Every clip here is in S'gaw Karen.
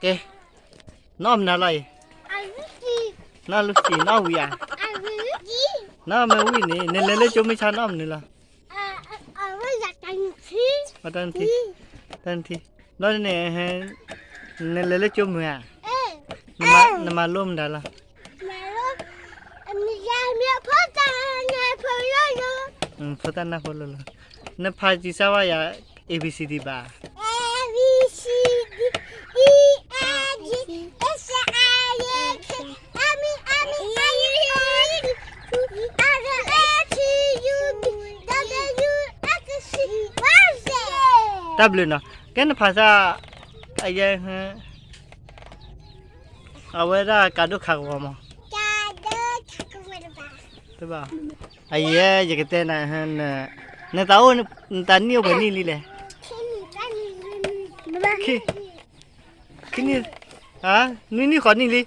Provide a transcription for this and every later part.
ကဲ, နအီၣ်မနုၤလီၤအံၤ, နအီၣ်လၢခံ, နအီၣ်ဝံၤဧါ, နအီၣ်မ့ၢ်ဝံၤန့ၣ် နလဲၤလၢကၠိမုၢ်ဆါ နအီၣ်မနုၤလီၤ, တၢ်နထံ, ဘျီန့ၣ်, နလဲၤလၢကၠိမုၢ်ဧါ, နမၤလိမနုၤလီၤ, ဖိသၣ်နၢ်ဖိလိၤလိၤ, နဖးစံးစၢ်ဝဲယၤ A B C D ဘၣ်, A B C D, E F G, H I J K L M N O P, တၢ်ဘျုးနီၤ, ကဲနဖးစၢ်, အယဲ, အဝဲဒၣ်ကးဒိၣ်ခးကဝီၤမး, တဘၣ်, အယဲယကတဲနၤ, နသးအိၣ်, နသးနံၣ်အိၣ်ပှဲၤနံၣ်လံလဲၣ်, ခံနံၣ်, နွံနံၣ်ဃိးနံၣ်လံ,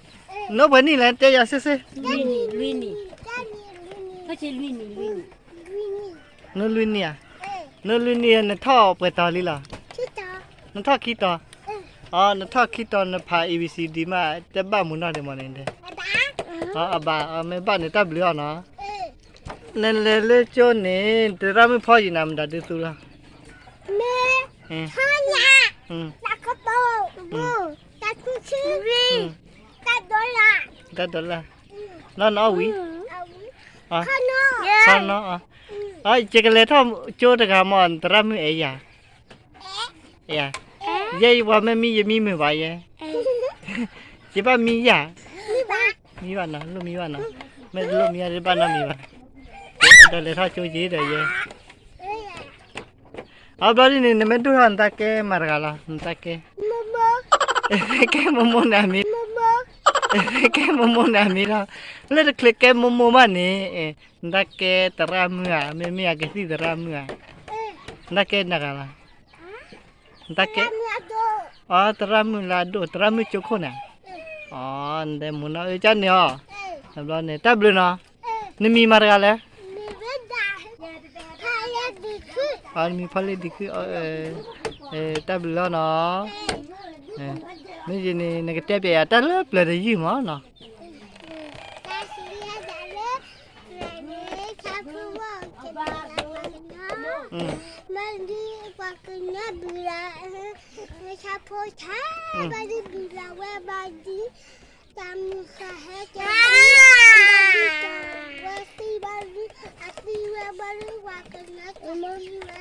နအိၣ်ပှဲၤနံၣ်လဲၣ် တဲယၤစ့စ့, နလွံၢ်နံၣ်ဧါ, နလွံၢ်နံၣ် နထီၣ်ပှဲၤတီၤလံလီၤ, နထီၣ်ခံတီၤ, နထီၣ်ခံတီၤ နဖး A B C D မး တဘၣ်မုာ်နီၢ်ဒံးမးန့ၣ်, အဘၣ်, မ့ၢ်ဘၣ်န့ၣ် တၢ်ဘျုးအီၤနီၤ, နလဲၤလၢကၠိန့ၣ် သရၣ်မုၣ်ဖီယံၤနၤမတၤဒုးသူလီၤ, မ့ၢ်, တၢ်ဒိးလၢ်, လီၤနအီၣ်ဝံၤ, ခီနီၤ, ယကလဲၤထီၣ်ကၠိတဂၤမး သရၣ်မုၣ်အဲၣ်ယၤ, ယဲယပှၤမ့ၢ်မံယမံမုာ်ဘၣ်ယဲ, ယဘၣ်မံယၤ, မံဘၣ်နီၤ လိၣ်မံဘၣ်နီၤ, မ့ၢ်တလိၣ်မံယၤ တဘၣ်နီတမံၤဘၣ်, ဒီးလဲၤထီၣ်ကၠိယ့ဒီးယဲ, အဘျီဒ်န့ၣ် နမ့ၢ်ဒိၣ်ထီၣ်နတၢ်ကဲမၤတဂၤလီၤ နတၢ်ကဲ, ကဲမိၢ်မိၢ်န့ၣ်အမံၤ, ကဲမိၢ်မိၢ်န့ၣ်အမံၤလီၤ, လၢတချုးကဲမိၢ်မိၢ်ဘၣ်န့ၣ်, နတၢ်ကဲသရၣ်မုၣ်ဧါ မ့မ့ၢ်အကသံၣ်သရၣ်မုၣ်ဧါ, နတၢ်ကဲနဂၤလီၤ, နတၢ်ကဲ, အသရၣ်မုၣ်လၢအဒိၣ် သရၣ်မုၣ်ကၠိခိၣ်န့ၣ်, အနတဲမိၢ်နီၢ်အၢကၢ်န့ၣ်အီၤ, ဘျီန့ၣ် တၢ်ဘျုးနီၤ, နမံၤမၤတဂၤလဲၣ်, နမံၤဖီလ့ဒံခု, တၢ်ဘျုးလီၤနီၤ, မ့ၢ်ယန့ၣ် နကတဲပျဲယၤတၢ်လၢပျၢၤတယုၢ်မးနီၤ, မ့ၢ်ဒ်ပှၤကညီဘုလၢ, ဆၣ်ဖိဆၣ်, ဘၣ်ဒ်ဘုလၢဝဲဘၣ်ဒ်, တၢ်မုၢ်ဃၢ်ဟဲကဲ, ဝဲသံဘၣ်ဒ်, အသံဝဲဘၣ်ဒ်ပှၤကညီကမီ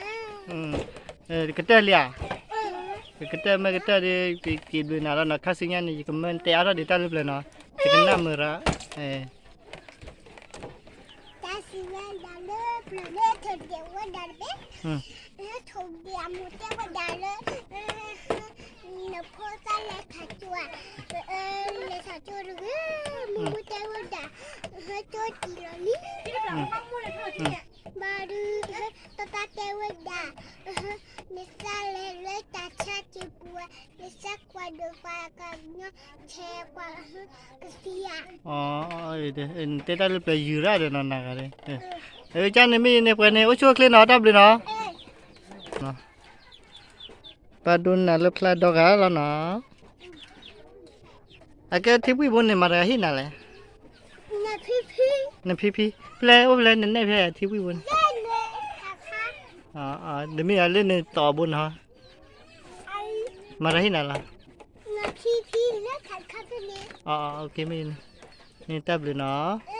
ဝဲ, ကတၢၢ်လံဧါ, ကတၢၢ်မ့ၢ်ကတၢၢ်ဒီး, က့ၤဘျုးနၤလီၤနီၤ ခါဆူညါန့ၣ် ယကမၢတဲအါထီၣ်ဒံးတၢ်လၢပျၢၤနီၤ, ယကနၣ်မုာ်ရၣ် တၢ်စံးဝဲဒၣ်လၢပျၢၤလၢထီၣ်ဒဲးဝဲဒၣ်တဘ့ၣ်, လၢထီၣ်ဒဲးအမိၢ်တဲဝဲဒၣ်လၢ, နဖိသၣ်လဲၤထးကၠိဧါ, လဲၤထးကၠိတဂ့ၤ, မိၢ်မိၢ်တဲဝဲဒၣ်, ကၠိတံၢ်လီၤလံ, ဘၣ်ဒုး, ပၢ်ပၢ်တဲဝဲဒၣ်, နသးလဲၤလၢတၢ်ဆါက့ၤပူၤ, နသးကွၢ်ဒိၣ်ပှၤကညီ, ဆဲးကွၢ်, ကသံဧါ, နတဲတၢ်လၢပျၢၤယုၢ်ရၣ်ဒီးနီၤနဂၤဒီး, ကန့ၣ်မ့ၢ်ယန့ၣ်ပှဲၤန့ၣ် အိၣ်ဆူၣ်အိၣ်ချ့နီၤ တၢ်ဘျုးနီၤ, ပၢ်ဒိကနၣ်လၢဖျါဒီဂၤလီၤနီၤ, အကဲထံပှံၢ်ဘိန့ၣ် မၤတဂၤဟ့ၣ်နၤလဲၣ်, နဖံဖံ, ဖဲလဲၣ်အိၣ်ဖဲလဲၣ် နနဲၣ်ဖဲထံပှံၢ်ဘိန့ၣ်, တမ့ၢ်အလၢနသီးဘိနီၤ, မၤတဂၤဟ့ၣ်နၤလီၤ, မ့ၢ်, မ့ၢ်တၢ်ဘျုးနီၤ